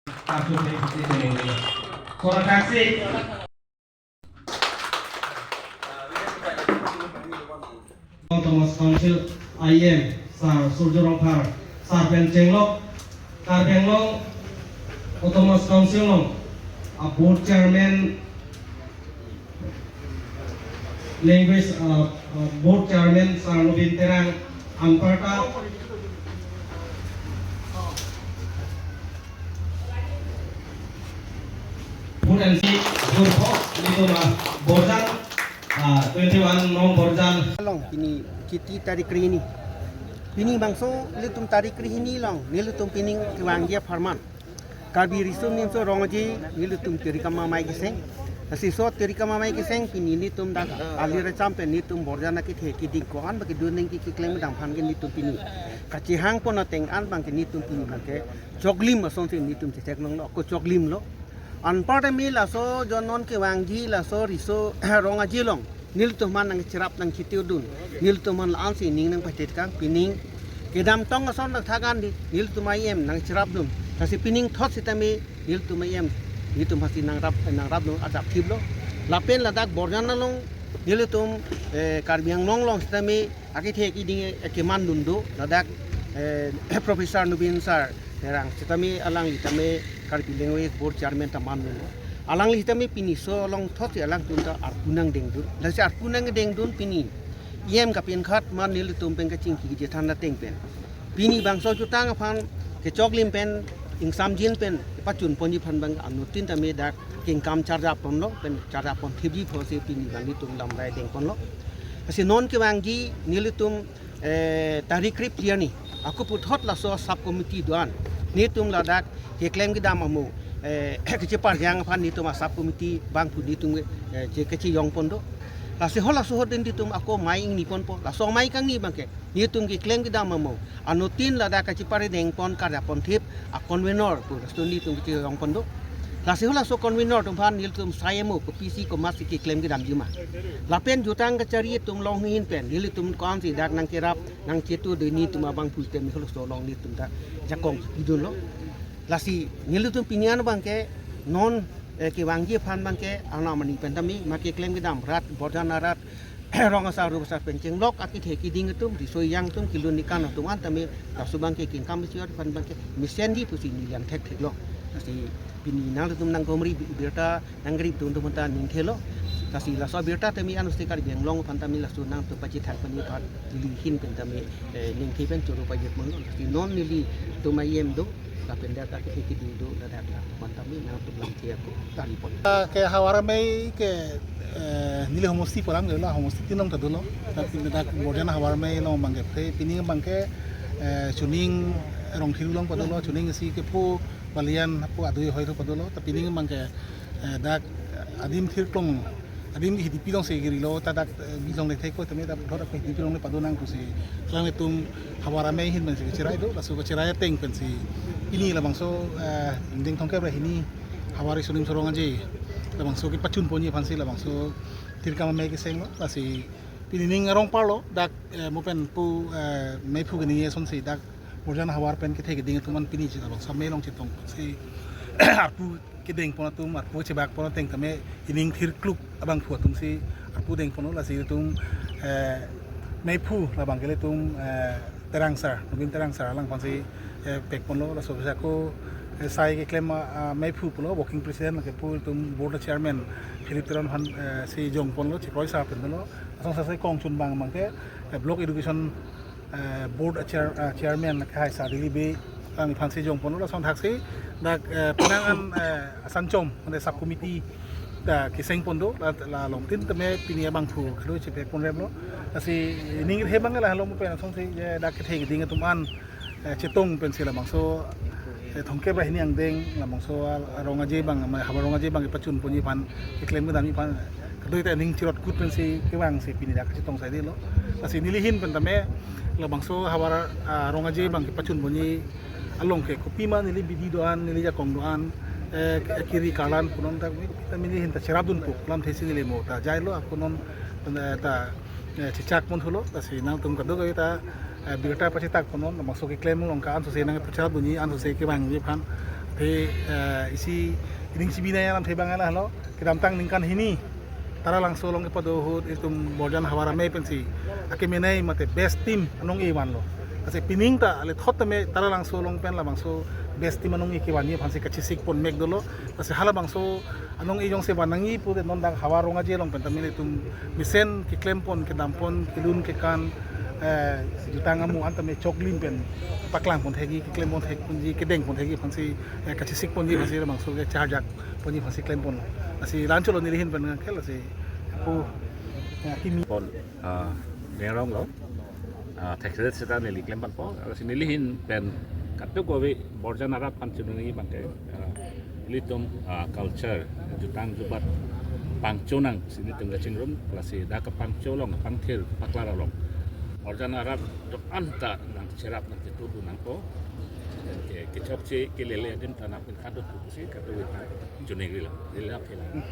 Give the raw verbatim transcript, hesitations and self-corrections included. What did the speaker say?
Kartu Sri Sri Sri Sri. Sora taksi. Autonomous Council I M, Sir Surjya Rongphar, Sir pen chenglok, Karbi Anglong Autonomous Council along, a board chairman, language, uh, uh, board chairman, Sir Nobin Terang, anparta, Food and Feed, Gurkho, nelitum, ah, Borjan, ah, twenty-one nong Borjan. Along pini kiti tarik kri hini. Pini bangso nelitum tarik kri hini along, nelitum pining kevangji apharman. Karbi Riso Nimso Rong Aje, nelitum Tirikam Amei keseng. Lasi laso Tirikam Amei keseng pini nelitum dak ali racham pen nelitum Borjan akethe keding ko-an ba kedun nangji keklem kedam aphan ke nelitum pini kachehang pon ateng an abang ke nelitum pini abang ke choklim asonsi nelitum chetheklonglo, ko choklim lo. Anparta me laso jonon kevangji laso Riso Rong Aje along nelitum aphan nangcherap nangchitudun. Nelitum aphan la-ansi ning nangpathetkang, pining kedamtang ason nangthakan di nelitum I M nangcherapdun. Lasi pining thot sitame nelitum I M nelitum aphansi nangrap nangrapdun, ajap thiplo. Lapen ladak Borjan along nelitum, eh, Karbi Anglong along sitame akethe keding, eh, kemandun do, ladak, eh, Professor Nobin Sir Terang sitame alangli tame Karbi Language Board Chairman ta mandun do. Alangli sitame pini laso along thotsi alangtum ta arpu nangdengdun. Lasi arpu nangdengdun pini I M kapinkhat man nelitum pen kachingki kachethan ateng pen, pini bangso jutang aphan kechoklim pen ingsamjin pen kepachun ponji aphan abang anuttin tame dak kengkam charjap ponlo pen charjap pon thipji apotsi pini abang nelitum lamrai deng ponlo. Lasi non kevangji nelitum, eh, tarik krip clear ni. Ako puthot laso sub committee do-an. Nelitum ladak keklem kedam amo, eh, kacheparjang aphan nelitum a sub committee abangphu nelitum, eh, che kachejong pon do. Lasi halaso ahut nelitum ako amei ingni ponpo. Laso amei kangni abang ke nelitum keklem kedam amo, anuttin ladak kacheparedeng pon karjap pon thip a convener pu laso nelitum kachejong pon do. Lasi halaso convener atum aphan nelitum sai amo kopisi komatsi keklem kedamji ma. Lapen jutang kachari atum along ahin pen nelitum ko-ansi dak nangcherap nangchitudun, nelitum abangphu tame halaso along nelitum ta jakong pidunlo. Lasi nelitum pini an abang ke non, eh, kevangji aphan abang ke anam ani pen tame ma keklem kedam rat Borjan arat rong asar rup asar pen chenglok akethe keding atum, riso ejang atum, kelun kekan atum an tame laso abang ke kengkam isi aphan abang ke mesenji pusi neli lang thektheklo. Lasi pini nangtum nangkomri birta nangkripdun atum ta ningthelo. Lasi laso abirta tame ansi Karbi Anglong aphan tame laso nangtum pachethak ponji aphan neli ahin pen tame, eh, ningthe pen choro pajirponlo. Lasi non nelitum I M do, lapen dak akethe keding do, ladak aphan tame nangtum lang the ako tari pon. Ah, ke Hawar Amei ke, eh, neli homosti pu alam ke la homosti tin along ta dolo. Tapi dak Borjan Hawar Amei along abang ke, pini abang ke, eh, Chuning Rongthir along padolo, Chuning isi ke pu Balian pu adui hoi thu padolo, tapi pini abang ke, eh, dak adim thirklong, adim Hidipi alongsi kirilo, ta dak, eh, bijong le thek ko, tame dak dot dak Hidipi along le pado nang pusi. Kelang itum Hawar Amei ahin pensi cherai do, laso cherai ateng pensi pini labangso, eh, ingdeng thomkep ra hini Hawar Riso Nimso Rong Aje labangso kepachun ponji aphansi labangso Tirikam Amei kesenglo, lasi pini ning arong parlo, dak, eh, mo pen pu, eh, meiphu keningje asonsi dak Borjan Hawar pen kethe keding atum an pini chita bang samei along chetongsi arpu kedeng pon atum, arpu chebak pon ateng tame ining thirkluk abangphu atumsi arpu deng ponlo, lasi itum, eh, meiphu labang ke ilitum, eh, Terang Sir, Nobin Terang Sir alangphansi, eh, pek ponlo, laso bisa ko, eh, sai keklem, ah, meiphu pulo, working president lake pu itum board chairman Philip Teron aphan, eh, si jong ponlo, chekroi sa pen ponlo, asong sa sai kongchun abang abang ke, eh, block education eh, board chair, eh, chairman lake hai Sir Dilip Bey, alangphansi jong ponlo, lason thaksi dak, eh, penang an, eh, asan chom, mane sub committee ta keseng pon do, la, la along tin tame pini abangphu kado chepek ponremlo. Lasi ning he abang la halom pen asonsi, eh, dak kethe keding atum an, eh, chetong pensi labangso, eh, thomkep ra hini angdeng labangso a, a Rong Aje abang, ma Hawar Rong Aje abang kepachun ponji aphan, keklem kedamji aphan, kadoi ta ning chirot kut pensi kevangsi pini dak chetong saidelo. Lasi neli ahin pen tame labangso Hawar, ah, Rong Aje abang kepachun ponji along ke kopima neli bidi do-an, neli jakong do-an, eh, kiri kalan punon ta, tame neli ahin ta cherapdunpo, lamthe si neli mo ta jailo, ako non, eh, ta, eh, chechak pon thulo, lasi nangtum kadokave ta, eh, birta pachetak ponnon, labangso keklem along ke ansose nangpacherapdunji, ansose kevangji aphan, Te, eh, isi ining chibi nai alamthe abang lahelo, kedamtang ningkan hini Taralangso along kepado ahut itum Borjan havar amei pensi akemenei mate best team anong-e vanlo. Lasi pining ta ale thot tame Taralangso along pen labangso best team anong-e kevanji aphansi kachesik pon mek dolo. Lasi halabangso anong-e jongsi van nangji pute non dak havar Rong Aje along pen tame itum mesen keklem pon, kedam pon, kelun kekan, eh, jutang amu an tame choklim pen paklang pon thekji, keklem pon thek ponji, kedeng pon thekji aphansi, eh, kachesik ponji aphansi labangso ke charjak ponji aphansi klem pon. Lasi la-an chotlo neli ahin pen ke lasi pu, eh, kimi pon, ah, Mengrong along, ah, thekre seta neli klem ponpo. Lasi neli ahin pen kadokave Borjan arat aphan choningri abangke, ah, ilitum, ah, culture, jutang jubat pangchonang si nelitum kachingrum, lasi dak kapangcholong, pangthir, paklar along Borjan arat do-an ta nangcherap nangketudu nangpo. Ke, kechokche, kelele adim ta nangpin kado pusi kadokave aphan choningrilo. Neli la phelang.